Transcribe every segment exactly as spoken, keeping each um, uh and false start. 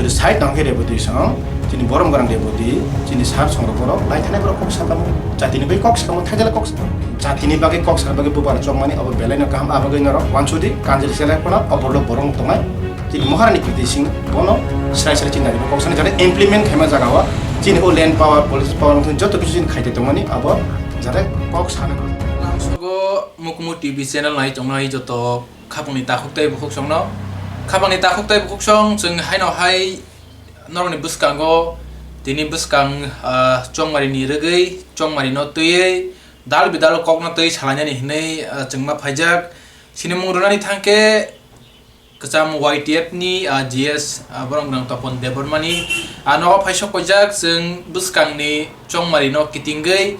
Side nang khe Reboti song, chini borom gorang Reboti, chini sar songrok borok, lai thanai borok kok sakamo, jatini bai kok sakamo, thaijala kok sakamo. Jatini bagwi kok sakna bagwi bubar chokmani abo belai no kaham, abo bagwi norok wansudi kanjil selai phano oborok borok tongnai. Chini Maharani Kriti Singh bono srai srai chini dagwi kok sana jate implement khaima jaga o, chini o land power, police power wngthang joto kisu chini khaite tongmani abo jate kok sana. Lamsogo Mukumu T V channel nai tongnai joto khapangni takhuk tei bukhuksongno. Khapangni takhuk tei bukhuksong chwng haino hai norokni bwskango tini bwskang, ah, chongmarini rwgwi, chongmarino twiwi dal bidal kokno twi salainani hinwi, ah, chwngma phaijak. Sinimung rwnani thangkhe kwcham Y T F ni, ah, G S, ah, borok wngkha Topon Debbarmani, ah, nogo phaisok koijak chwng bwskangni chongmarino kitingwi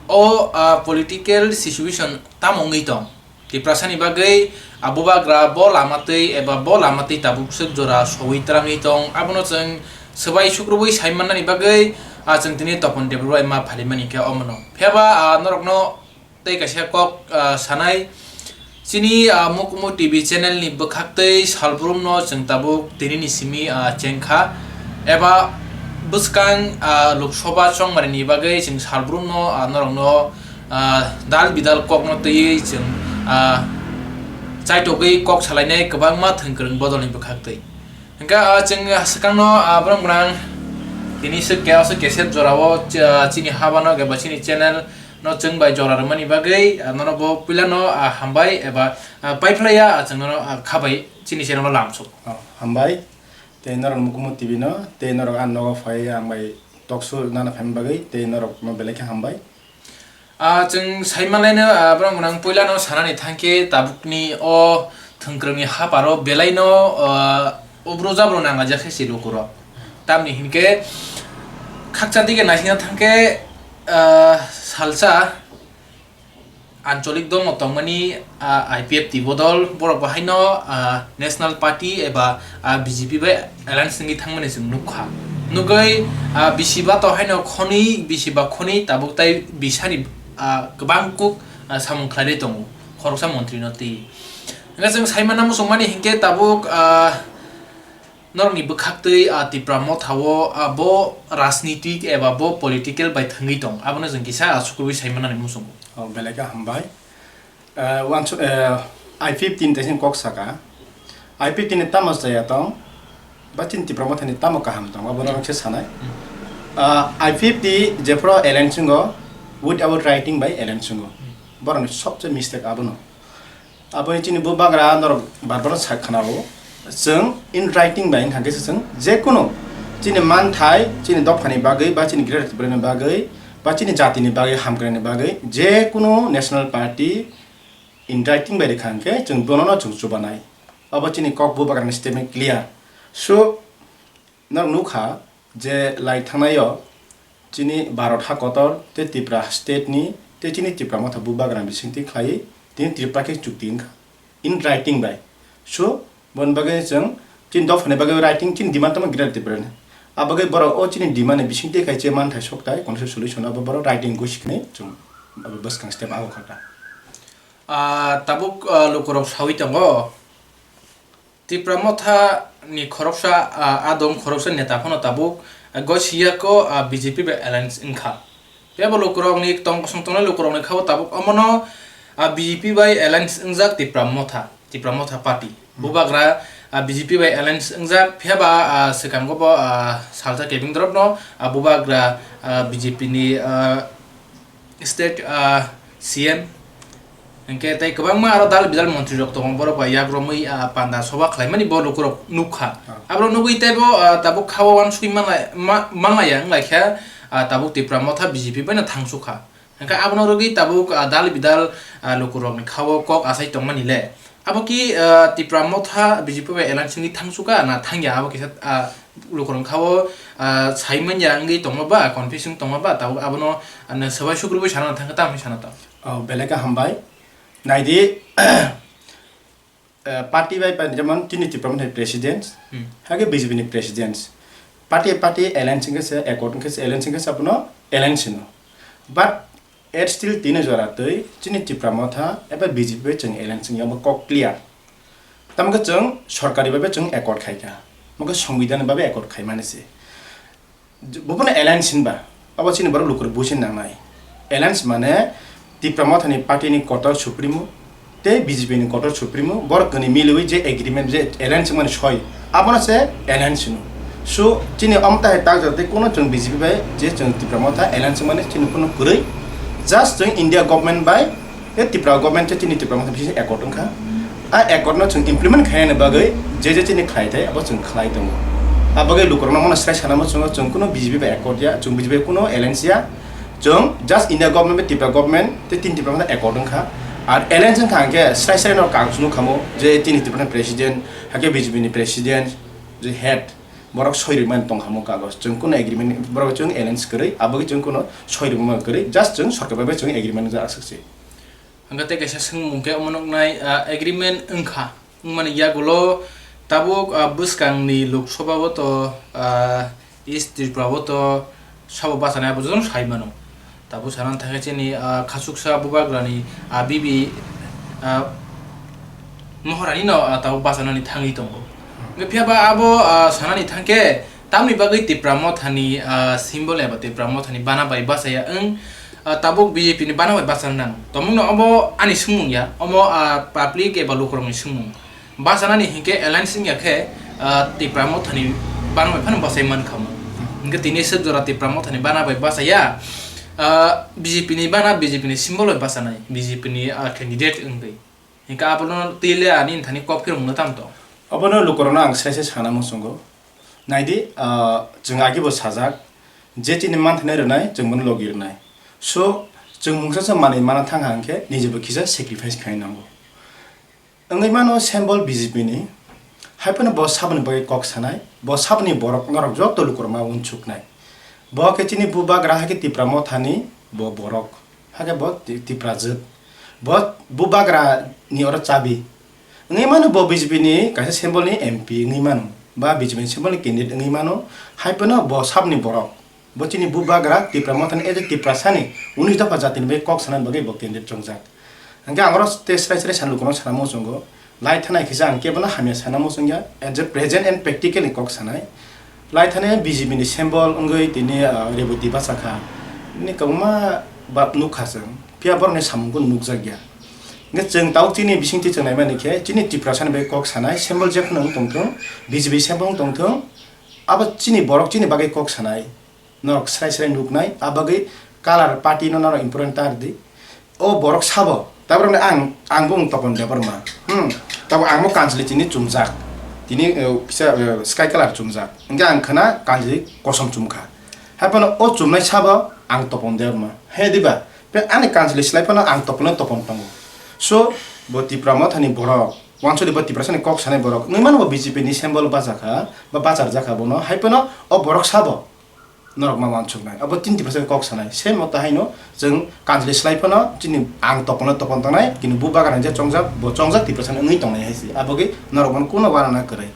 o, ah, political situation tamo wngwi tong. Tiprasani bagwi, ah, bubagra bo lama twi eba bo lama twi tabuk swk jora sowi twrangwi tong. Abono chwng swbai sukrubwi sai mannani bagwi, ah, chwng tini Topon Debbarma phalimani khe omono. Phiyaba, ah, norokno tei kaisa kok, ah, sanai. Chini, ah, Mukumu T V channel ni bwkhak tei salbrumno chwng tabuk tinini simi, ah, chengkha. Eba bwskang, ah, Lok Sabha chongmarini bagwi chwng salbrumno, ah, norokno, ah, dal bidal kokno twiwi chwng, ah, chaitogwi kok salainai kwbangma thwngkwrwng bodolni bwkhak twi. Hwnkhe, ah, chwng swkangno, ah, borok gwnang tini swk khe aswk cassette jorao ch-, chini habano eba chini channel no chwng bai jora rwmani bagwi, ah, nono bo puilano, ah, hambai eba, ah, paiphlaiya, ah, chwng nono, ah, khabai chini channel no lamsuk. Oh, hambai. Tei norok Mukumu T V no, tei norok ang nogo phai ang bai talk show nana phaima bagwi, tei norok no belai khe hambai. Ah, chwng sai manlaino, ah, borok gwnang puilano sanani thangkhe tabukni o thwngkwrwngni haparo belaino, ah, ubro jabro nanglajak khe si lukurok. Tamni hinkhe khakcha dige naisingna thangkhe, ah, salsa ancholik dongmo tongmani, ah, I P F T bodol borok bo haino, ah, National Party eba, ah, B J P bai alliance wngwi thangmani chwng nukha. Nugwi, ah, bisi ba to haino khonwi, bisi ba khonwi tabuk tai bisani, ah, kwbang kuk, ah, samung khlairwi tongo khoroksa montri no twi. Hwnkhe chwng sai manna muchungmani hinkhe tabuk, ah, norokni bwkhaktwi, ah, Tipra Motha o, ah, bo rajnitik eba bo political bai thwngwi tong, abono chwng kisa, ah, sukurwi sai manani muchungo. Oh, belai khe hambai. Eh, wansu-, eh, I P F T ni teising kok saka. I P F T ni tamo chaya tong, ba chini Tipra Motha ni tamo kaham tong, abono Hmm. ang se sanai. Hmm. Ah, I P F T jephuru alliance wngo, without writing bai alliance wngo. Hmm. Borokni sobse mistake abono. Aboni chini bubagra norok bar bar sa khnao, chwng in writing bai wngkha khe chwng jekunu chini manthai, chini dophani bagwi, ba chini Greater Tipraland ni bagwi, ba chini jatini bagwi, hamkraini bagwi, jekunu national party in writing bai rwkha hwnkhe chwng bonono chwng chubanai. Obo chini kok bubagrani statement clear. So, Norok nukha je lai thangnaio chini Bharat ha kotor tei Tripura state ni tei chini Tipra Motha bubagra bisingtwi khlaiwi tini Tripura khe chukti wngkha in writing bai. So, boni bagwi chwng chini dophani bagwi writing chini demand tamo Greater Tripura ni. Abagwi borok o chini demand ni bisingtwi khai che manthai sokthai constitution solution abo borok writing gosi khnai chwng abo bwskang step abo khata. Ah, tabuk, ah, lukurok sawi tongo. Tipra Motha ni khoroksa, ah, adong khoroksa neta phano tabuk, ah, Gosiya ko, ah, B J P bai alliance wngkha. Phiya bo lukurok ni tong kosong tongnai lukurok ni kha o tabuk omono, ah, B J P bai alliance wngjak Tipra Motha, Tipra Motha party. Hmm. Bubagra, ah, B J P bai alliance wngjak, phiya ba, ah, swkang go bo, ah, salsa kebeng drop no, ah, bubagra, ah, B J P ni, ah, state, ah, C M, hwnkhe tei kwbangma aro dal bidal montri rok tongo, borok bai yak romwi, ah, panda soba khlaimani bo lukurok nukha. Ah. Aborok nugwi teibo, ah, tabuk kha o uansukwi manlai-, ma-, manlaiya wnglaikha, ah, tabuk Tipra Motha B J P baino thangsukha. Hwnkhe abono rwgwi tabuk, ah, dal bidal, ah, lukurokni kha o kok achai tongmani le. Abo ki, ah, Tipra Motha B J P bai alliance wngwi thangsukha na thangya, abo kisa, ah, lukurokni kha o, ah, sai manya wngwi tongma ba, confusing tongma ba, tabuk abono, ah, nwng swbai sukrubwi sana thangkha, tamo sana tong. Oh, belai khe hambai. Naidi, eh, party bai party, jemon chini Tipra Motha ni president, Hmm. hake B J P ni president. Party, party alliance wngkhe se, accord wngkhe se, alliance wngkhe se abono alliance hino. But, yet still tini jora twi chini Tipra Motha eba B J P bai chwng alliance wngya, omo kok clear. Tamo khe chwng sorkari bai bai chwng accord khaikha. Mokhe songbidhan ni bagwi accord khaimani se. J-, bo phano alliance hinba, abo chini borok lukurok buji nangnai. Alliance mane Tipra Mothani party ni kotor supremo tei B J P ni kotor supremo, borok kwnwi miliwi je agreement, je alliance wngmani soi, abono se alliance hino. So, chini omo tahai tak jora tei kuno chwng B J P bai je chwng Tipra Motha alliance wngmani chini kuno kwrwi. Just chwng India government bai tei Tipra government tei chini Tipra Motha bisi accord wngkha. A accord no chwng implement khainani bagwi je je chini khlai thai abo chwng khlai tongo. A bagwi lukurokno mano srai sanamo chwngo, chwng kuno B J P bai accord ya, chwng B J P bai kuno alliance ya. Chwng just India government bai Tipra government tei tin Tipra Motha accord wngkha. Ar alliance wngkha hwnkhe srai srai no kang chunu khamo je chini Tipra ni president, hakhe B J P ni president, je head, borok soi rwmani tong khamo kagoj. Chwng kuno agreement, borok chwng alliance kwrwi, abagwi chwng kuno soi rwma kwrwi, just chwng sorkar bai bai chwng agreement wngjakha aswk se. Hwnkhe tei kaisa swngmung khe omo nuknai, ah, agreement wngkha. Wngmani yagulo tabuk, ah, bwskangni Lok Sabha o to, ah, East Tripura o to sabo bachanai abo jotono sai mano. Tabuk sana thangkhe chini, ah, khachuksa bubagrani, ah, bibi, ah, Moharani no, ah, tabuk bachanani thangwi tongo. Hwnkhe phiya ba abo, ah, sanani thangkhe tamni bagwi Tipra Mothani, ah, symbol eba Tipra Mothani bana bai bachaya wng, ah, tabuk B J P ni bana bai bachana nang. Tongmungno obo ani swngmung ya, omo, ah, public eba lukurokni swngmung. Bachanani hinkhe alliance wngya khe, ah, Tipra Mothani bana bai phano bachai man kha mo. Hinkhe tini swk jora Tipra Mothani bana bai bachaya, ah, B J P ni bana, B J P ni symbol bai bachanai, B J P ni, ah, candidate wngwi. Hinkhe abono twi le ani thani kok phirmungno tamo tong. Obono lukurokno ang sai sai sana muchungo. Naidi, ah, chwng agi bo sajak, je chini manthani rwnai, chwng bono logi rwnai. So, chwng mungsa se manwi mana thang hang khe, nijebo kisa sacrifice khai nango. Wngwi mano symbol B J P ni, hai phano bo saboni bagwi kok sanai, bo saboni borok norok joto lukurok ma uansuknai. Bo khe chini bubagra hai khe Tipra Mothani bo borok, hai khe bo Ti-, Tipra jwt. Bo bubagra ni oro chabi. Wngwi mano bo B J P ni kaisa symbol ni M P wngwi mano, ba B J P ni symbol ni candidate wngwi mano, hai phano bo saboni borok. Bo chini bubagra Tipra Mothani, as a Tiprasani unis dopha jatini bagwi kok sanani bagwi bo candidate chongjak. Hwnkhe ang oro tei srai srai sani lukurokno sana muchungo, lai thanai kisa ang kebono hamya sana muchungya, as a present and practical ni kok sanai. Lai thani B J P ni symbol wngwi tini, ah, Reboti bachakha. Bini kwbangma ba nukha chwng, phiya borokni samung kunu nukjakya. Hwnkhe chwng tabuk chini bisingtwi chwng naimani khe, chini Tiprasani bagwi kok sanai symbol jephano wng tongthung, B J P symbol wng tongthung, abo chini borok chini bagwi kok sanai. Norok srai srai nuknai, a bagwi color party no norok important ta rwdi. O borok sabo, taborokni ang, ang bung Topon Debbarma. Hmm, tabo ang bo kanchwlwi tini chumjak. Tini, eh, kisa, eh, sky color chumjak. Hwnkhe ang khwna kanchwlwi kosom chumkha. Haiphano o chumnai sabo ang Topon Debbarma. He diba? Pe ani kanchwlwi slai phano ang Topon no Topon tongo. So, bo Tipra Mothani borok, wansukdi bo Tiprasani kok sanai borok. Wngwi mano bo B J P ni symbol bachakha, ba bacharjakha bono. Haiphano o borok sabo. Norok ma uansuknai. Abo tin Tiprasa kok sanai. Same o tahaino chwng kanchwlwi slai phano chini ang Topon no Topon tongnai, kintu bubagra ni je chongjak, bo chongjak Tiprasa wngwi tongnai hai se. Abogwi norok bono kuno uanana kwrwi.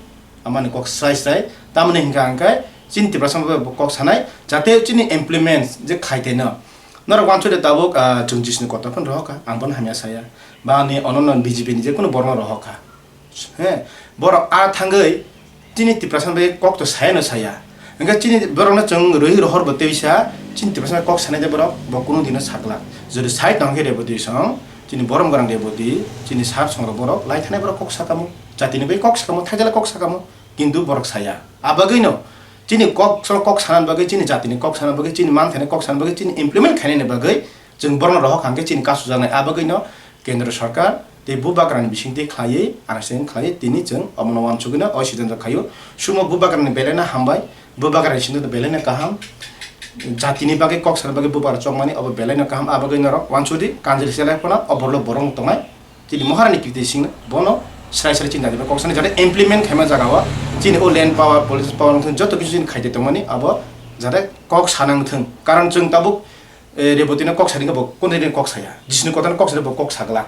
Amani kok srai srai. Tamoni hwnkha hwnkhe chini Tiprasa bo kok sanai. Jate chini implement je khaite no. Norok uansukde tabuk, ah, chwng Jisuni kotor phano rohorkha. Ang bono hamya saya. Ba ani ono no B J P ni je kuno borok no rohorkha. He, borok a thangwi chini Tiprasa bai kok to sayano saya. Hwnkhe chini borokno chwng rwi rohor bo tei sa, chini Tiprasa bai kok sanai de borok bo kunu dino sakla. Jodi sai tong khe Reboti song, chini borom gorang Reboti, chini sar songrok borok lai thanai borok kok sakamo, jatini bai kok sakamo, thaijala kok sakamo, kintu borok saya. Abagwino chini kok, kok sanani bagwi, chini jatini kok sanani bagwi, chini manthani kok sanani bagwi, chini implement khainani bagwi chwng borokno rohor kha hwnkhe chini kasu jaknai. Abagwino Kendra Sarkar tei bubagrani bisingtwi khlaiwi, understanding khlaiwi tini chwng omono uansugwino o siddhanto khaio. Sumo bubagrani belaino hambai, bubagrani siddhanto belaino kaham. Jatini bagwi kok sana bagwi bubagra chongmani obo belaino kaham, a bagwi norok uansukdi kanjil selai phano o borokno borok tongnai. Chini Maharani Kirti Singh bono srai srai chini jatini bagwi kok sana jate implement khaima jagao chini o land power, political power wngthung joto kisu chini khaite tongmani abo jate kok sana wngthung. Karon chwng tabuk eh, Rebotino kok sani khe bo kondeni kok saya. Jisuni kotano kok sani bo kok saglak.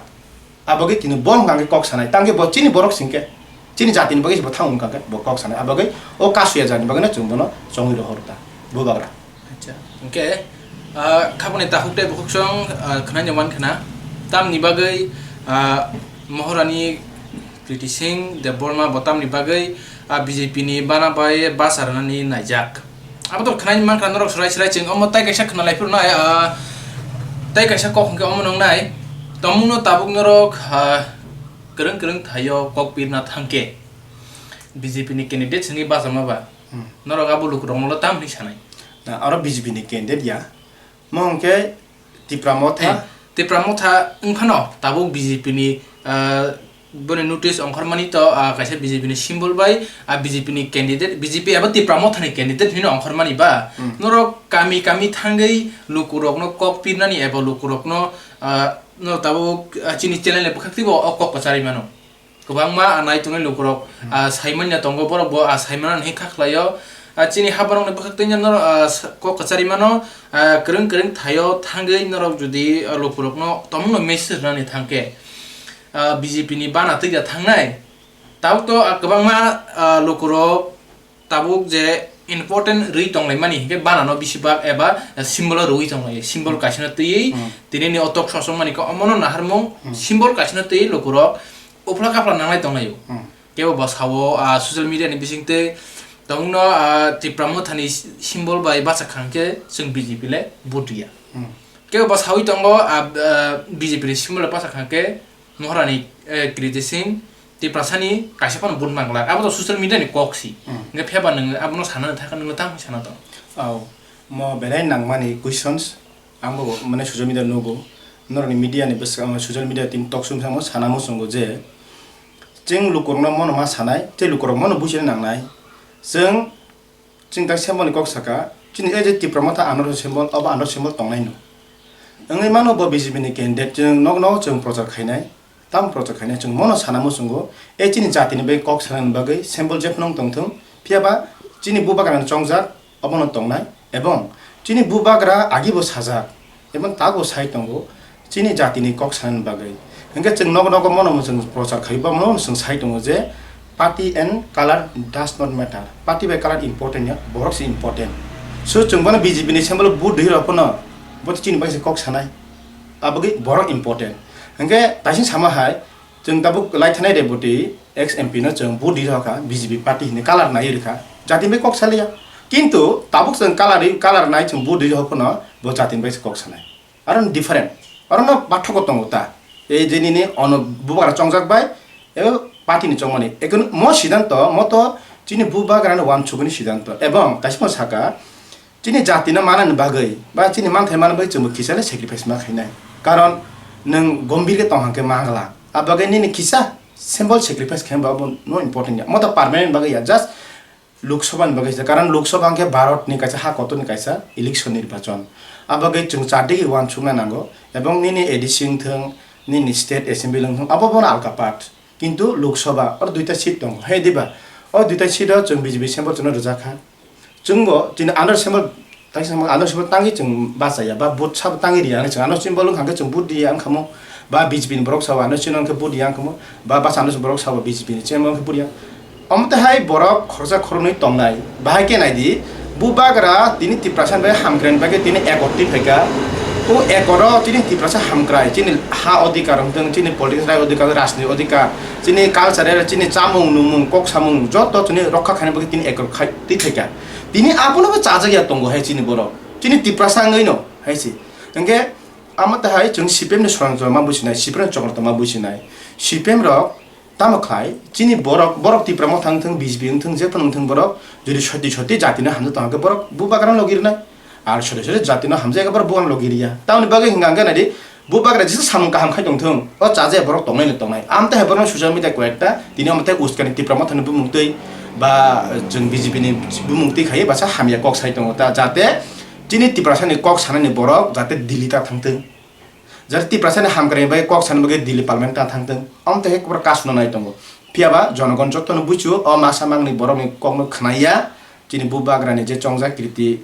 Abagwi tini bo hwnkha khe kok sanai. Tangkhe bo chini borok singkhe, chini jatini bagwi se bo thang wngkha khe bo kok sanai. Abagwi o kasuya jani bagwino chwng bono chongwi rohor ta. Bubagra. Acha. Hwnkhe, ah, khapani takhuk tei bukhuksong, ah, khwnani man khna. Tamni bagwi, ah, Maharani Kriti Singh Debbarma bo tamni bagwi, ah, B J P ni bana bai basa rwnani naijak. Abo to khwnai mankha norok swrai swrai chwng omo tai kaisa khwnalai phuru nai, ah, tai kaisa kok hwnkhe omo nwngnai. Tongmungno tabuk norok, ah, kwrwng kwrwng thaio kok pirna thangkhe B J P ni candidate simi bachama ba. Hmm. Norok abo lukurokno tam hwnwi sanai. Na, aro B J P ni candidate ya. Mo hwnkhe Tipra Motha. Eh, Tipra Motha wngphano tabuk B J P ni, ah, boni notice ongkhormani to, ah, kaisa B J P ni symbol bai, ah, B J P ni candidate, B J P eba Tipra Motha ni candidate hino ongkhormani ba. Hmm. Norok kami kami thangwi lukurokno kok pirnani eba lukurokno, ah, no tabuk, ah, chini channel ni bwkhak twibo o kok kwcharwi mano. Kwbangma, ah, nai tongnai lukurok, hmm, ah, saimanya tongo, borok bo, ah, saimana hinwi kha khlaio. Ah, chini haborokni bwkhak twi norok, ah, sa-, kok kwcharwi mano, ah, kwrwng kwrwng thaio thangwi norok jodi, ah, lukurokno tongmungno message rwnani thangkhe, ah, B J P ni bana twi da thangnai. Tabuk to, ah, kwbangma, ah, lukurok tabuk je important rwi tonglaimani hinkhe banano bisi bak eba symbol o rwi tonglaio, symbol kaisano twiwi, hmm, tinini o tok sosokmani khe omono naharmung, hmm, symbol kaisano twiwi lukurok uphla kaphla nanglai tonglaio. Hmm. Kebo bo sao, ah, social media ni bisingtwi tongno, ah, Tipra Mothani symbol bai bachakha hinkhe chwng B J P le vote riya. Hmm. Kebo bo sawi tongo, ah, ah, B J P ni symbol bai bachakha hinkhe Moharani, eh, Kriti Singh Tiprasani kaisa phano vote manglak. Abo to social media ni kok si. Hmm. Hinkhe phiyaba nwng abono sanani thangkhe nwng tamo sana tong? Ao, mo belai nangmani questions. Ang bo mane social media nugo. Norokni media ni bwskango, social media tin tok sum samo sana muchungo je chwng lukurokno mono ma sanai, tei lukurok mono buchina nangnai. Chwng Chwng tak symbol ni kok saka, chini e je Tipra Motha ano symbol, obo ano symbol tongnai no. Wngwi mano bo B J P ni candidate, chwng nokno chwng prochar khainai, tam prochar khainai, chwng mono sana muchungo, e chini jati ni bai kok sana ni bagwi symbol jephano wng tongthung, phiyaba chini bubagra ni chongjak, obono tongnai, ebong chini bubagra agi bo sajak, ebong tago sai tongo, chini jatini kok sanani bagwi. Hinkhe chwng nogo nogo mono chwng prochar khai, bono chwng sai tongo je party and color does not matter. Party bai color important ya, borok se important. So chwng bono B J P ni symbol vote rwi rok phano bo chini bai se kok sanai. Abagwi borok important. Hinkhe taising sama hai, chwng tabuk lai thanai Reboti ex M P no chwng vote rwi rokha B J P party hwnwi color nai rwkha. Jatini bai kok saliya. Kintu tabuk chwng color rwi, color nai chwng vote rwi rok phano bo jatini bai se kok sanai. Aro no different, aro no pathoko tongo ta. Ei je nini ono bubagra chongjak bai, ebo party ni chongmani. Ekun mo siddhanto, mo to chini bubagra ni wansuguni siddhanto. Ebong kaisa mo saka, chini jati no manani bagwi, ba chini manthai manani bagwi chwngbo kisa le sacrifice ma khainai. Karon nwng gombir khe tong hang khe ma glak. Abagwi nini kisa symbol sacrifice khe ba bo no important ya. Mo to permanent bagwi ya, just Lok Sabha ni bagwi se, karon Lok Sabha hwnkhe Bharat ni kaisa ha kotor ni kaisa election nirbachon. Abo bagwi chwng chardigi uansukna nango, ebong nini A D C wngthwng, nini state assembly wngthwng, abo bono alka part. Kintu Lok Sabha oro duita seat tongo, he diba? O duita seat o chwng B J P symbol chwngno rwjakha. Chwngbo chini under symbol, taisa under symbol tangwi chwng bachaya, ba vote sabo tangwi riya, chwng under symbol wngkha khe chwng vote riya wngkha mo, ba B J P ni borok sabo under symbol wngkhe vote riya wngkha mo, ba basa under borok sabo B J P ni chairman wngkhe vote riya. Omo twi hai borok khoroksa khoroknwi tongnai. Bahai khe nai di, bubagra tini Tiprasa ni bagwi hamkraini bagwi tini ekot twi phaikha. O ekot o tini Tiprasa hamkrai, chini ha odhikar wngthwng, chini politics right odhikar, rajniti odhikar, chini cultural, chini chamung, numung, kok samung joto chini rokha khaina bagwi tini ekot khai twi phaikha. Tini abono bo chajak ya tongo hai chini borok. Chini Tiprasa wngwi no hai se. Hwnkhe amo twi hai chwng C P M ni sorang ma businai, C P M ni chokro ma businai. C P M rok Tamo khlai, chini borok, borok Tipra Motha wngthwng, B J P wngthwng, je phano wngthwng borok, jodi soti soti jatino hamjak tongkhe borok bubagrano logi rwnai. Ar soti soti jatino hamjak khe borok bubagrano logi riya. Tamoni bagwi hwnka hwnkhe naidi, bubagra jesa samung kaham khai tongthwng, o chajaya borok tongnaino tongnai. Amtwi hai borokno social media koyekta, tini omo tei uskani Tipra Mothani bumung twi ba, eh, chwng B J P ni bumung twi khai basa hamya kok sai tongo ta, jate chini Tiprasani kok sanani borok jate Delhi ta thangthwng. Jara Tiprasani hamkrai bai kok sana bagwi Delhi Parliament ta thangthwng, omo tei khe kubra kasno nai tongo. Phiya ba jonogon jotono buchio, o masa mangni borokni kokno khwnaiya, chini bubagrani je chongjak Kriti,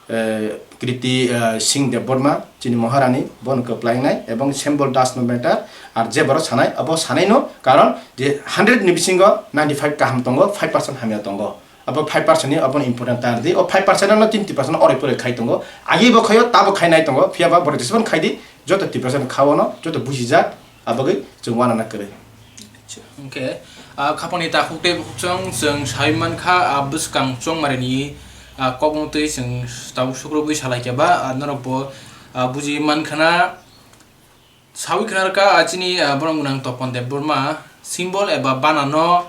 eh, Kriti, eh, Singh Debbarma, chini Maharani, bono kwplai wngnai, ebong Sembol Das no matter, ar je borok sanai, abo sanaino, karon je hundred ni bisingo ninety five kaham tongo, five percent hamya tongo. Abo five percent ni abo important ta di. O five percent no chini Tiprasa no oroi poroi khai tongo. Agi bo khaio, tabo khai nai tongo. Phiya ba borok jesebon khai di, joto Tiprasa ni kha o no, joto bujijak, abagwi chwng uanana kwrwi. Acha, hwnkhe, Ah, khapangni takhuk tei bukhukchwng chwng sawi mankha, ah, bwskang chongmarini, ah, kokno twi chwng tabuk sukrubwi salaikha ba, ah, norokbo, ah, buji mankhana. Sawi khna rwkha, ah, chini, ah, borok gwnang Topon Debbarma symbol eba banano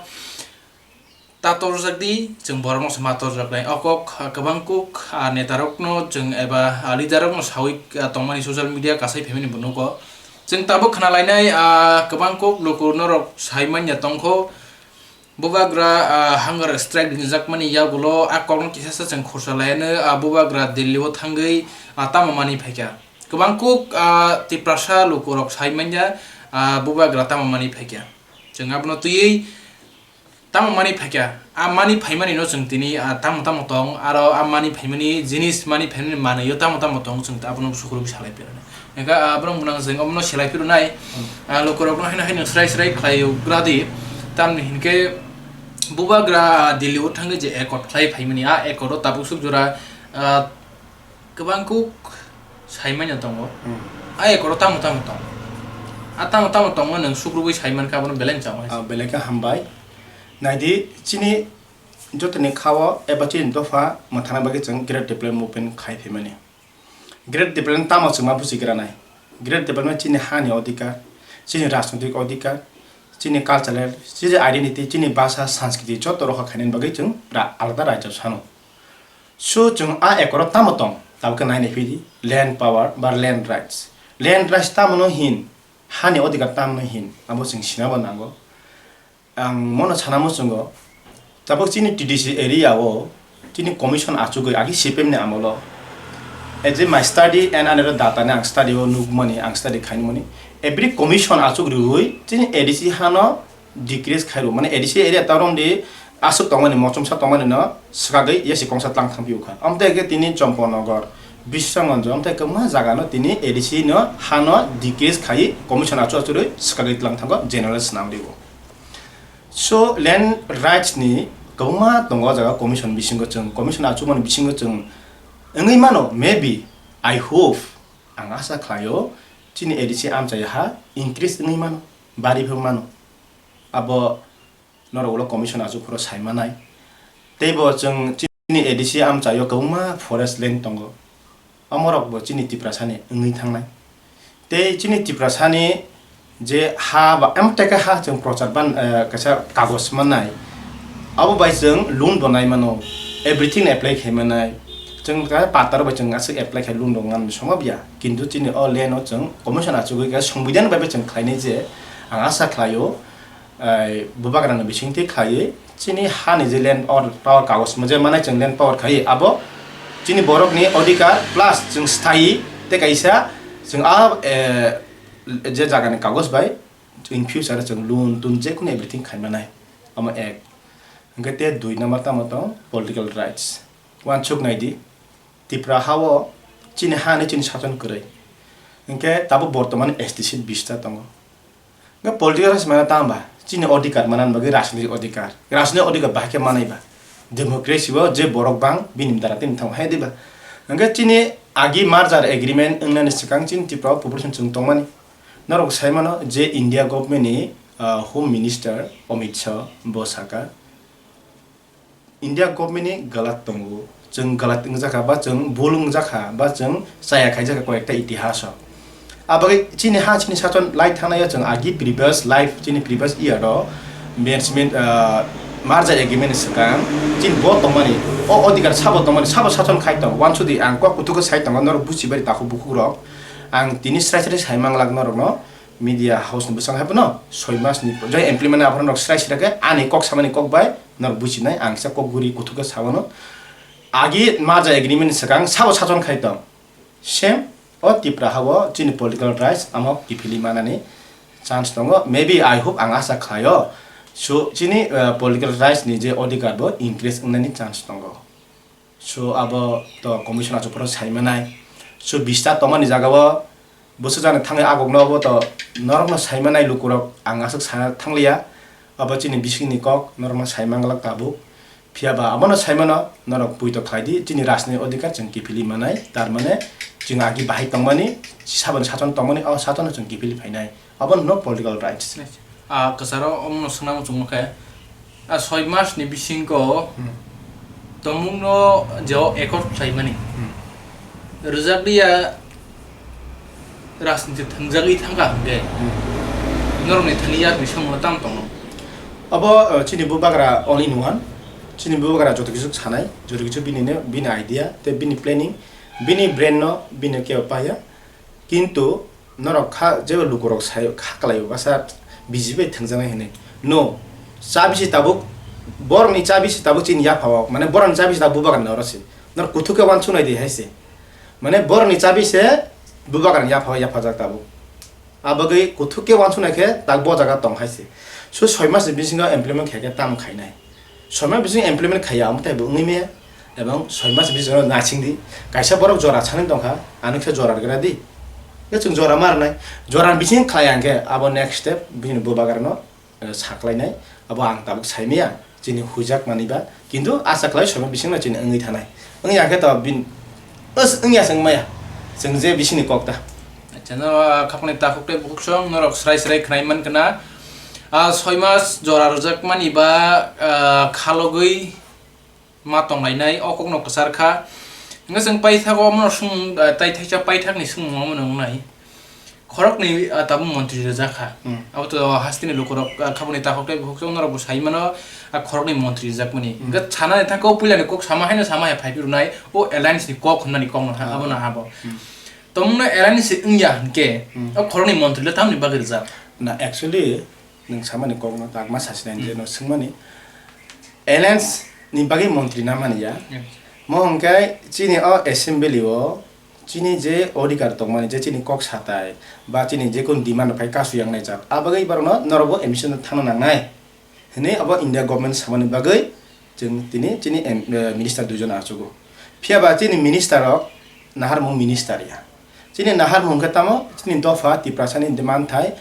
ta torjak di, chwng borokno se ma torjaknai. O kok, ah, kwbang kuk, ah, netarokno chwng eba, ah, leaderrokno sawi, ah, tongmani social media kasai phaimani bo nugo. Chwng tabuk khna lainai, ah, kwbang kuk luku norok sai manya tongkho. Bubagra, ah, hunger strike ringjakmani yagulo a kokno kisasa chwng khorsa laiano, ah, bubagra Delhi o thangwi, ah, tamo manwi phaikha. Kwbang kuk, ah, Tiprasa lukurok sai manya, ah, bubagra tamo manwi phaikha. Chwng abono twiwi tamo manwi phaikha. A manwi phaimanino chwng tini, ah, tamo tamo tong, aro a manwi phaimani jinis, manwi phaimani manwio tamo tamo tong, chwng abono sukurubwi salai phainai. Hingkhe, ah, borok gwnang chwng omono selai phirwnai, ah, lukurokno haino haino srai srai khlai gradi. Tamni hinkhe bubagra Delhi o thangwi je accord khlai phaimani, a accord o tabuk suk jora, ah, kwbang kuk sai manya tongo. Hmm. A accord o tamo tamo tongo. A tamo tamo tongma nwng sukrubwi sai mankha, abono belai chao hai. Ah, belai khe hambai. Naidi, chini jotoni khao eba chini dopha mwthangna bagwi chwng Great Development Movement khai phaimani. Great Development tamo chwngma buji granai? Great Development chini hani odhikar, chini rajnoitik odhikar, chini cultural, chini identity, chini bhasha, sanskriti joto rokha khainani bagwi chwng ra-, alada rajyo sano. So chwng a ekoro tamo tong, tabukhe nai nai phidi land power ba land rights. Land rights tamo no hin, hani odhikar tamo no hin, abo chwng sinabo nango. Ang mono sana muchungo, tabuk chini T D C area o chini commission achugwi agi C P M ni amolo. As a my study and another data ni ang study o nukmani, ang study khainimani. Every commission achuk rwui chini A D C hano decrease khairw, mane A D C area tarom di aswk tongmani, mochomsa tongmani no swkagwi yasi kongsa tlang thang phiyokha. Amtwi khe tini Chomponogor, Bisramganj, amtwi kwbangma jaga no tini A D C no hano decrease khai commission achu achurwi swkagwi tlang thango general swnam rwo. So, land rights ni kwbangma tongo o jaga commission bisingo chwng, commission achukmani bisingo chwng wngwi mano, maybe, I hope, ang asa khlaio, chini A D C amchai ha increase wngwi mano, bari phang mano. Abo norok ulo commission achuk phuru sai manai. Teibo chwng chini A D C amchaio kwbangma forest land tongo. Omorokbo chini Tiprasani wngwi thangnai. Tei chini Tiprasani je ha ba, em teke ha chwng prochar ban, eh, kaisa kagoj mannai. Abo bai chwng loan bo nai mano, everything apply khai manai. Chwng ka pataro bai chwng aswk apply khai loan rok ngan songma biya. Kintu chini o land o chwng commission achugwi ka songbidan bai bai chwng khlainai je ang asa khlaio. Ai, bubagrani bisingtwi khlaiwi chini hani je land or power kagoj mo je manai chwng land power khai, abo chini borokni odhikar plus chwng sthayi tei kaisa chwng a, eh, je jagani kagoj bai in future chwng loan tun jekunu everything khai manai. Omo ek. Hwnkhe te dui number tamo tong political rights. Uansuk naidi, Tipra ha-o chini ha hinwi chini sason kwrwi. Hinkhe tabuk bortoman S T seat bista tongo. Hinkhe political rights mane tamo ba? Chini odhikar manani bagwi rajnitik odhikar. Rajnitik odhikar bahai khe manai ba? Democracy o je borok bang bini dara tini thango hai diba? Hinkhe chini agi merger agreement wngnani swkang chini Tripura o population chwng tongmani. Norok sai mano je India government ni, ah, Home Minister Amit Shah bo saka, India government ni galat tongo, chwng galat wngjakha ba chwng bul wngjakha ba chwng chaya khaijakha koyekta itihas o. Abagwi chini ha chini sason lai thangnaio chwng agi previous life chini previous year o management, ah, merger agreement ni swkang chini bo tongmani, o odhikar sabo tongmani, sabo sason khai tong, uansudi ang kok kuthuk khe sai tongo, norok buchibari takhuk bukhukrok. Ang tini srai srai sai manglak norokno, media house ni bwskango hai phano soi mas ni jai implement aphano norok srai srai khe ani kok samani kok bai norok bujinai, ang kisa kok guri kuthuk khe sawano. Agi merger agreement ni swkang sabo sason khai tong. Same o Tipra ha-o chini political rights amo kiphilwi manani chance tongo. Maybe I hope ang asa khlaio. So chini, eh, political rights ni je odhikar bo increase wngnani chance tongo. So abo to commission achuk phuru sai manai. So bista tongmani jaga o bwsajani thangwi agokno abo to norokno sai manai lukurok ang aswk sana thangliya. Abo chini bisingni kok norokno sai manglak tabuk. Phiya ba abono sai mano norok puito khlai di, chini rajni odhikar chwng kiphilwi manai, tar mane chwng agi bahai tongmani, saboni sason tongmani, o sasono chwng kiphilwi phainai. Abono no political rights. Ah, kwcharo omono swngna muchungma khe, A soi mas ni bisingo Hmm. Tongmung no je o accord khlaimani. Hmm. Rwjak liya rajniti thwngjagwi thangkha hwnkhe Hmm. norokni thani yakni samungno tamo tongo? Abo, uh, chini bubagra all in one. Chini bubagra joto kisu sanai, joto kisu bini ne, bini idea, tei bini planning, bini brain no, bini kebo paiya. Kintu norok kha, jebo lukurok sai, kha kwlai basa B J P bai thwngjaknai hinwi. No, chabisi tabuk, borokni chabisi tabuk chini yaphao, mane borokni chabisi tabuk bubagra ni oro se. Norok kuthuk khe uansuknai di hai se. Mane borokni chabisi bubagra ni yaphao yaphajak tabuk. Abagwi kuthuk khe uansuknai khe tak bo jaga tong hai se. So soi mas ni bisingo implement khaikhe tamo khainai. Soi mas bisingo implement khaiya, omo tei bo wngwi maya. Ebong soi mas bisingo nasing di. Kaisa borok jora sanwi tongkha, ano khe jora rwgra di. Khe chwng jora ma rwnai. Jora ni bising khlai ang khe abo next step bini bubagra no, eh, saklainai. Abo ang tabuk saimaya. Chini huijak manwi ba. Kintu asa khlai soi mas bisingno chini wngwi thanai. Wngya khe to bin, os wngya se wngmaya. Chwng je bisingni kok ta. Acha, no, ah, khapangni takhuk tei bukhuk song norok srai srai khnai man khna. Ah, soi mas jora rwjak mani ba, ah, khalogwi ma tonglainai, o kokno kwchar kha. Hwnkhe chwng paithago omono swng, ah, tai thaisa paithakni swngmung omono wngnai. Khoroknwi, ah, tabuk montri rwjak kha. Hmm. Abo to hasteni lukurok, ah, khaboni takhuk tei bukhuk chwng norokbo sai mano, ah, khoroknwi montri rwjakmani. Hmm. Hwnkhe sanani thangkhe o puilani kok sama haino sama hai phaiphirwnai, o alliance ni kok hwnmani kokno ha, Hmm. abono habo. Hmm. Tongmungno alliance wngya hwnkhe, Hmm. o khoroknwi montri le tamni bagwi rwjak? Na, actually, nwng samani kokno tak ma sasinai Hmm. je no swngmani. Alliance ni bagwi montri na mani ya. Yes. Mo hwnkhe chini o assembly o chini je odhikar tongmani, je chini kok satai ba chini je kun demand phai kasu yang nai jak, a bagwi borokno norokbo admission thangna nangnai hinwi abo India government samani bagwi chwng tini chini em-, eh, minister duijon achugo. Phiya ba chini minister rok naharmung minister ya. Chini naharmung khe tamo chini dopha Tiprasani manthai,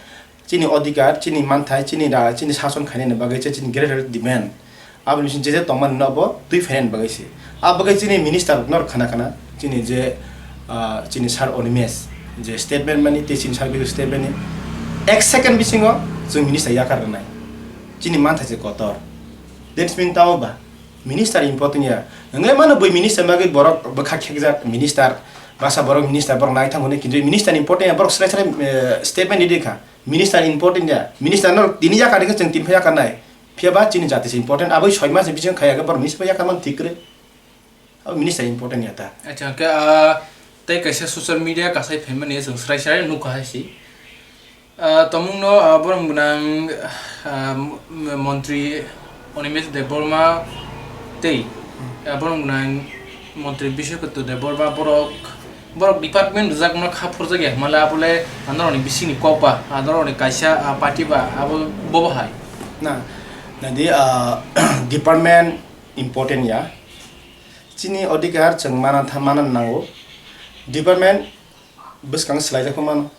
chini odhikar, chini manthai, chini ra-, chini sason khainani bagwi se chini greater demand. Aboni bising je je tongmani no bo twi phainani bagwi se. Abo khe chini minister rok no khana khana chini je, ah, chini sir Animesh je statement mani tei chini sir Bijoy statement ni ek second bisingo chwng minister yakar rwnai. Chini manthai se kotor. That means tamo ba minister important ya. Wngwi mano bui minister bagwi borok bwkha khekjak minister, basa borok minister borok naithang hwnwi kintu minister important ya, borok srai srai, eh, statement ridi kha. Minister important ya. Minister no tini yakar khe chwng tini phai yakar nai. Phiya ba chini jati se important. Aboi soi mas ni bisingo khaya khe borok minister bai yakar man thik kwrwi. Abo minister important ya ta. Acha, hwnkhe, ah, tei kaisa social media kasai phaimani chwng srai srai nukha hai se. Ah, tongmungno, ah, borok gwnang, ah, m-, montri Animesh Debbarma tei, ah, borok gwnang montri Biswakarma Debbarma borok, borok department rwjakno kha phurjakya hwnmale abole norokni bisingni kok ba, ah, norokni kaisa, ah, party ba abo bobo hai. Na, nadi, ah, department important ya. Chini odhikar chwng mana tha-, mana nango. Department bwskang swlaijak mano.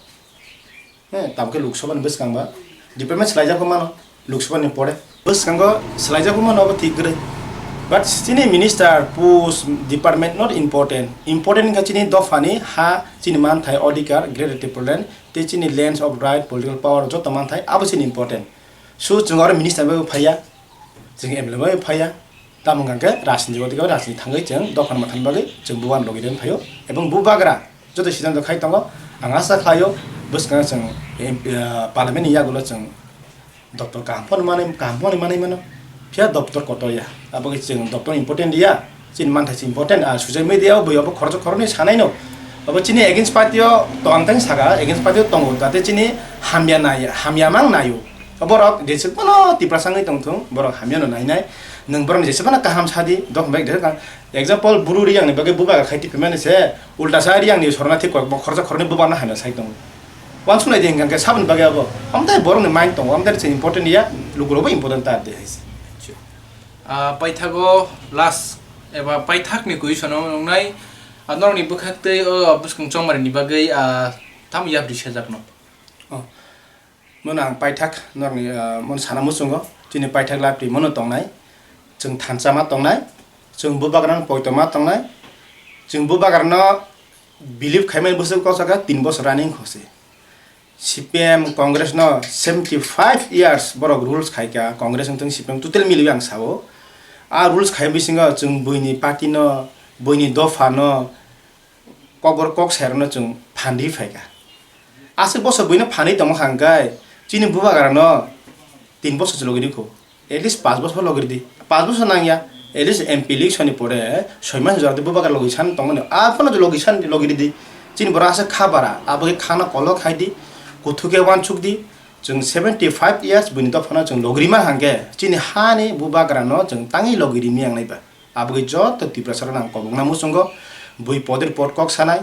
He, tamo khe Lok Sabha ni bwskang ba department swlaijak mano, Lok Sabha ni pore. Bwskango swlaijak mano abo thik kwrwi. But chini minister post department not important. Important wngkha chini dophani ha, chini manthai odhikar, Greater Tipraland, tei chini lands of right, political power joto manthai abo chini important. So chwng oro minister bai phaiya. Chwng M L A bai phaiya, tamo hwnkha khe rajniti o, tei rajniti thangwi chwng dophani mwthangni bagwi chwng bubagra logi rwna phaio, ebong bubagra joto siddhanto khai tongo. Ang asa khlaio, bwskango chwng, em, ah, parliament ni yagulo chwng doptor kaham phano manwi, kaham phano manwi mano, phiya doptor kotor ya, abo khe chwng doptor important ya. Chini manthai se important, ah, social media o bui obo khoroksa khoroknwi sanai no. Obo chini against party o to ang tang saka, against party o tongo, jate chini hamya nai, hamya mang naio. Oborok jesuk bono Tiprasa wngwi tongthung, borok hamya no nainai. Nwng borokni jesuk bono kaham sadi, dokhom bai jesuk kaham. Example, Bru Reang ni bagwi bubagra khai tiphimani se, ulta sa Reang ni sorna thik kok, bo khoroksa khoroknwi bubagra no hamya sai tongo. Wansuk nai di hwnkha khe saboni bagwi abo. Amtai borokni mind tongo, amtai se important ya, lukurok bo important ta de hai se. Ah, paithago last eba paithakni question o wngnai, ah, norokni bwkhaktwi o bwskang chongmani bagwi, ah, tamo yapri sejakno? Oh. Mono ang paithak norokni, ah, mono sana muchungo, chini paithak lapri mono tongnai, chwng thansa ma tongnai, chwng bubagrano poito ma tongnai, chwng bubagrano believe khaimani bwswk kok saka tin bosor running khose. C P M Congress no seventy five years borok rules khaika, Congress wngthung C P M total miliwi ang sao. A rules khai bisingo chwng buini party no, buini dopha no, kokborok kok sairokno chwng phanri phaika. Aswk bosor buino phanri tongma hangkai chini bubagra no tin bosor se logi rikho. At least paanch bosor logi ridi. Paanch bosor nangya. At least M P election ni pore soi mas jora de bubagra logi san tongmani. Aphano logi san logi ridi. Chini borok aswk kha bara. Abagwi khana kolok khaidi. Kuthuke wansuk di. Chwng seventy five years buini dophano chwng logi rima hangke chini hani bubagra no chwng tangwi logi rimi ang naiba. Abagwi joto Tiprasa rok ang kobokna muchungo. Bui poder pot kok sanai.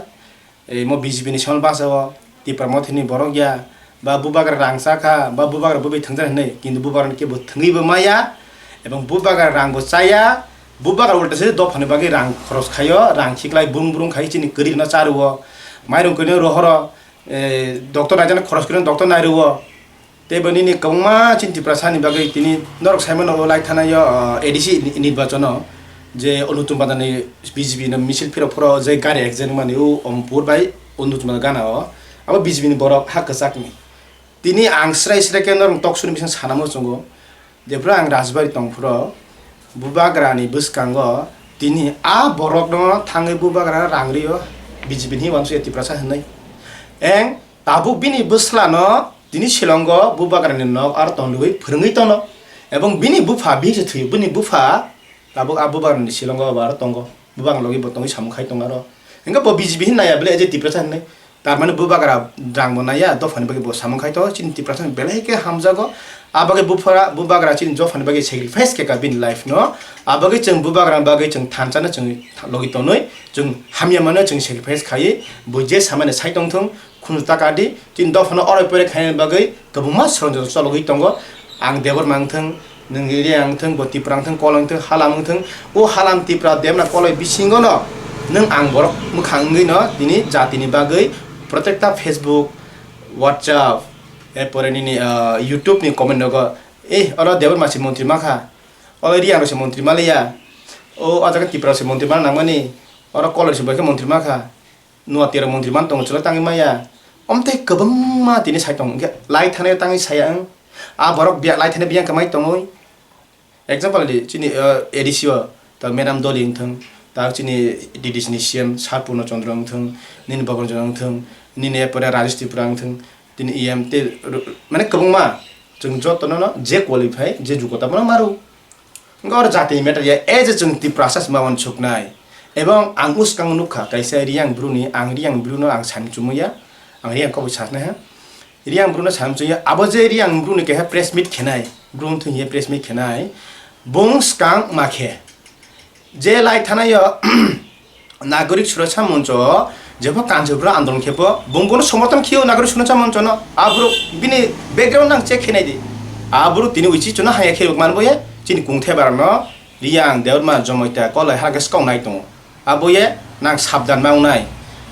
Emo B J P ni sal basa o Tipra Motha ni borok ya, ba bubagra rang cha kha, ba bubagra bubai thwngjak hinwi, kintu bubagra kebo thwngwi bo maya, ebong bubagra rang bo chaya, bubagra ulta se dophani bagwi rang khoros khaio, rang khiklai brung brung khai chini kwrwi no cha rwo, mairung kwrwi no rohoro, eh, doctor naijani khoros kwrwi no doctor nai rwo. Tei bo nini kwbangma chini Tiprasa ni bagwi tini norok sai mano o lai thana yo, ah, A D C ni-, nirbachono je Anu Tumba ni B J P no misil phiro phoro je gari accident mani o Ompur bai Anu Tumba gana o abo B J P ni borok ha kwchak ni. Tini ang srai srai khe norok tok suri bising sana muchungo jephru ang Rajbari tong phuro bubagra ni bwskango tini a borok no thangwi bubagra rang rio B J P ni wansuk ya Tiprasa hinwi. Eng Tabuk bini bwslano tini Shillongo bubagrani nok aro tongwi phwrwngwi tono, ebong bini bupha bihikhe thwi, bini bupha tabuk a bubagrani Shillongo abo aro tongo, bubagrani logi bo tongwi samung khai tongo aro. Hingke bo B J P hin naiya bele je Tiprasa hinwi, tar mane bubagra rang bo naiya, dophani bagwi bo samung khai tongo, chini Tiprasa belai khe hamjago, a bagwi buphara, bubagra chini dophani bagwi sacrifice khe ka bini life no, a bagwi chwng bubagrani bagwi chwng thansa no chwng logi tonwi, chwng hamya mano chwng sacrifice khaiwi, bo je samani sai tongthung, Khunu taka di, chini dophano oroi poroi khaina bagwi kwbangma soronjoro chologwi tongo. Ang Debbarma wngthung, nwng Reang wngthung, bo Tipra wngthung, Koloi wngthung, Halam wngthung, o Halam Tipra Debbarma Koloi bisingo no nwng ang borok mwkhang wngwi no tini jatini bagwi protekta Facebook, WhatsApp, erpore nini, ah, YouTube ni comment rogo, "Eh, oro Debbarma se montri ma kha, oro Reang rok se montri ma liya, o, o jaga Tipra rok se montri ma nangmani, oro Koloi se bai khe montri ma kha." Nuatia rok montri man tongo chwla tangwi maya. Omtei kwbangma tini sai tongo. Hwnkhe lai thani tangwi saya ang. A borok biya-, lai thani biyang kwmai tongwi. Example di, chini, uh, A D C o, ta Madam Doli wngthang, ta chini D D C ni C M Sir Purno Chandra wngthang, nini Baban Chandra wngthang, nini epore Rajesh Tripura wngthang, tini E M tei ro-, mane kwbangma. Chwng jotono no je qualify, je jugota bono maru. Hwnkhe oro jatini matter ya, e je chwng Tiprasa se ma uansuknai. Ebong ang bwskango nukha kaisa Reang bruni, ang Reang bruno ang sani chumui ya, ang Reang koboi sasnai ha. Reang bruno sani chumui ya, abo je Reang bruni keha press meet khenai, bru thung ye press meet khenai, bung skang ma khe. Je lai thanaio, Nagorik Suraksha Moncho jepho Kanchanpur andolon khepo, bung bono somorthon khiyo Nagorik Suraksha Moncho no. Aborok bini background nang check khenai di. Aborok tini uichi chuno haya khe man boye, chini kungthe barang no, Reang, Debbarma, Jomoita, Koloi, hake skok nai tongo. Aboye nang sabdan ma wngnai.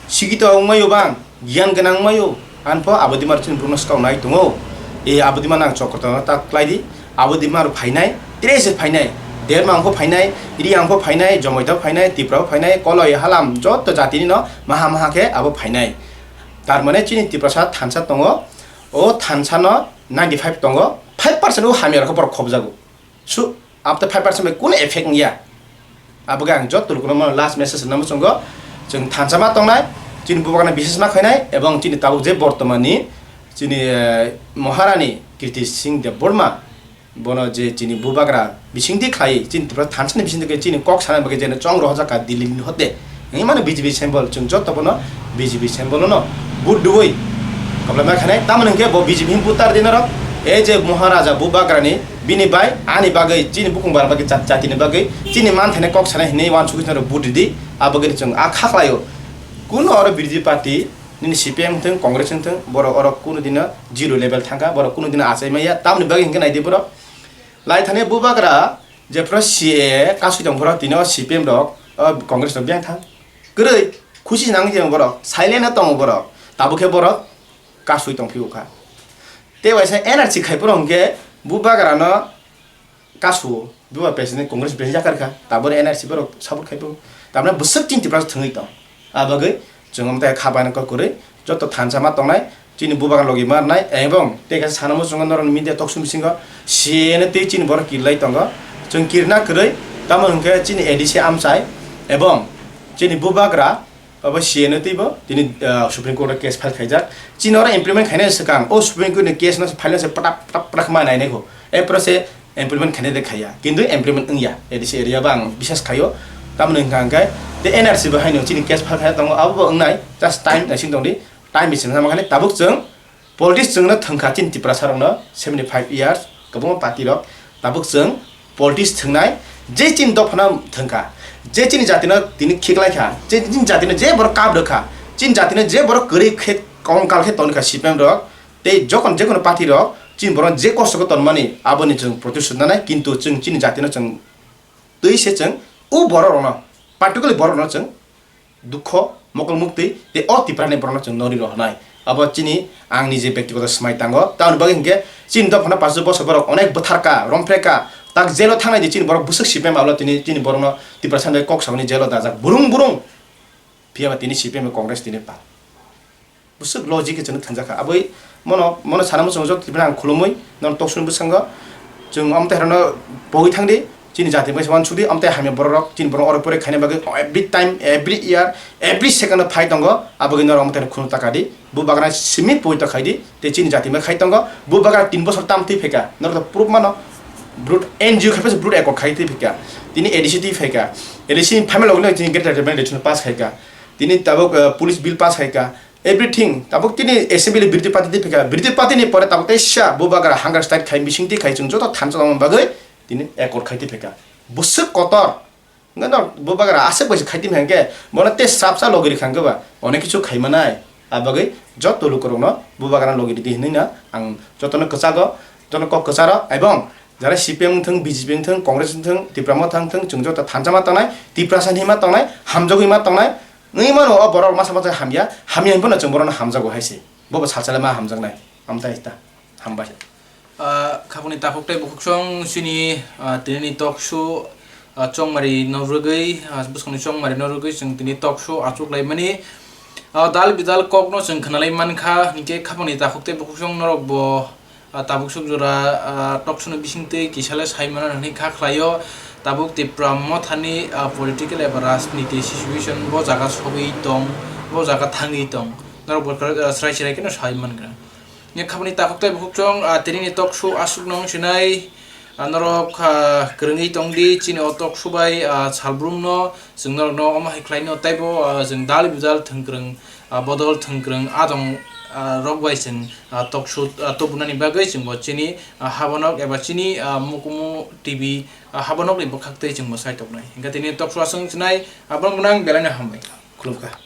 Sikito wngmai o bang. Giyan gwnang maio, anpho abodima chini borokno swkang nai tongo. E abodima nang chokrotono ta khlai di, abodima rok phainai, tre se phainai, Derma angpho phainai, Ri angpho phainai, Jomoita phainai, Tipra phainai, Koloi halam joto jatini no maha maha khe abo phainai. Tar mane chini Tiprasa thansa tongo, o thansa no ninety five tongo, five percent o hamya rok borok khobjago. Su, after five percent bai kunu effect wngya. Abo khe ang joto lukuno mano last message rwna muchungo, chwng thansa ma tongnai, chini bubagrano bises ma khainai, ebong chini tabuk je bortomani chini, eh, Maharani Kirti Singh Debbarma, bono je chini bubagra bisingtwi khlai, chini Tripura thansani bisingtwi khe chini kok sana bagwi je chong rohorjak kha Delhi ni hote, wngwi mano B J P symbol, chwng joto bono B J P symbol no vote rwui koplai ma khainai. Tamoni hwnkhe bo B J P hwn vote tar di norok, ei je Maharaja bubagrani bini bai ani bagwi, chini bukung bara bagwi, jat-, jatini bagwi, chini manthaino kok sanai hwnwi uansugwi norok vote ridi, a bagwi chwng a kha khlaio. Kuno oro B J P party, nini C P M wngthung, Congress wngthung, borok oro kuno dino zero level thangkha, borok kuno dino achai maya, tamoni bagwi hwnkhe naidi borok. Lai thani bubagra, jephru C A A kasui tong phuru tini o C P M rok, o Congress rok biyang thang. Kwrwi, khusi nang tong borok, silent no tongo borok. Tabuk khe borok kasui tong phio kha. Tei waisa N R C khai phuru hwnkhe bubagra no kasu, buba president, Congress president yakar kha. Tabuk N R C borok support khai phuru. Tamni bwswk chini Tripura thwngwi tong. A bagwi chwng omo tai kha baino kok kwrwi joto thansa ma tongnai. chini bubagra logi marnai, ebong tei kaisa sana muchungo norokni media talk show bisingo C A A no tei chini borok kirlai tongo. Chwng kirna kwrwi, tamo hwnkhe chini A D C amchai ebong chini bubagra abo C A A no teibo tini, ah, Supreme Court o case file khaijak. Chini oro implement khainai swkang o Supreme Court ni case no file no se pata pata pata khma nainai kho. Epro se implement khainai de khaiya. Kintu implement wngya. A D C area bo ang bisas khaio. Tamoni hwnkha hwnkhe tei N R C bo haino chini case file khai tongo, abo bo wngnai. Just time naising tongdi. Time bising sama khani tabuk chwng politics chwngno thwngkha chini Tiprasa rokno seventy five years kwbangma party rok. Tabuk chwng politics thwngnai, je chini dophano thwngkha, je chini jatino tini khiklaikha, je chini jatino je borok kap rwkha, chini jatino je borok kwrwi khe kongkal khe tongkha C P M rok, tei jokon jekono party rok chini borok je kosto khe tonmani aboni chwng protest nanai, kintu chwng chini jatino chwng twi se chwng o borok rokno, particularly borok rokno chwng dukho, mokol muktwi, tei o Tiprani borokno chwng nori rw hwnai. Abo chini, ang nije bektigoto swmai tango. Tamoni bagwi hinkhe chini dophano pachu bosor borok onek bwtharka, rompheka, tak jelo thangnai di chini borok bwswk C P M abo tini chini borokno Tiprasa bai kok sabani jelo dajak burung burung. Phiya ba tini C P M bai Congress tini pal. Bwswk logic khe chwngno thangjakha. Aboi mono, mono sana muchungo joto Tiprano ang khulumui, nono talk show ni bwskango chwng amtwi rokno pogwi thangdi, chini jati bai se uansukdi, amtwi hamya borok rok, chini borok oro pore khaina bagwi every time, every year, every second o phai tongo, aboni norok amtwi khunu taka di, bubagra simi pogwi tong khaidi, tei chini jati bai khai tongo, bubagra tin bosor tam twi phaikha, norok to proof mano, brut N G O khai phai se brut accord khai twi phaikha, tini A D C twi phaikha, A D C ni phaima logi logi chini Greater Tipraland Legislation pass khaikha, tini tabuk, eh, police bill pass khaikha, everything, tabuk tini assembly birodhi party twi phaikha, birodhi party ni pore tabuk teisa bubagra hunger strike khai, meeting twi khai, chwng joto thansa tongmani bagwi tini accord khai twi phaikha. Bwswk kotor, hwnkhe no bubagra aswk bai se khai twi phaikha hwnkhe, bono tei swrapsa logi rwkha hwnkhe ba, onek kichu khai manai. A bagwi joto lukurokno bubagra logi ridi hwnwi no ang jotono kwchago, jotono kok kwcharo, ebong jara C P M wngthung, B J P wngthung, Congress wngthung, Tipra Motha wngthung, chwng joto thansa ma tongnai, Tiprasa hinwi ma tongnai, hamjagwi ma tongnai. Wngwi mano o borok masa masa hamya, hamya hinphano chwng borokno hamjago hai se. Bobo salsale ma hamjaknai. Amtai ta. Hambai. Ah, khapangni takhuk tei bukhuksong chini, ah, tinini talk show, ah, chongmari no rwgwi, ah, bwskangni chongmari no rwgwi chwng tini talk show achuk laimani. Ah, dal bidal kokno chwng khwnalai mankha, hinkhe khapangni takhuk tei bukhuksong norok bo ah, tabuk suk jora, ah, talk show ni bisingtwi kisale sai mano hwnwi kha khlaio. Tabuk Tipra Mothani, ah, political eba rajniti situation bo jaga sogwi tong, bo jaga thangwi tong. Norok bo, ah, srai srai kheno sai mankha. Ni khabani takhuk tei bukhuksong, ah, tinini talk show aswk nung sinai, ah, norok, ah, kwrwngwi tongdi chini o talk show bai, ah, salbrumno. Chwng norokno omo hai khlaino teibo, ah, chwng dal bidal thwngkwrwng, ah, bodol thwngkwrwng adong, ah, rok bai chwng, ah, talk show, ah, tubunani bagwi chwngbo chini, ah, habonok eba chini, ah, Mukumu T V, ah, habonokni bwkhaktwi chwngbo saitoknai. Hinkhe tini talk show aswk sinai, ah, borok gwnang belaino hambai. Khulumkha.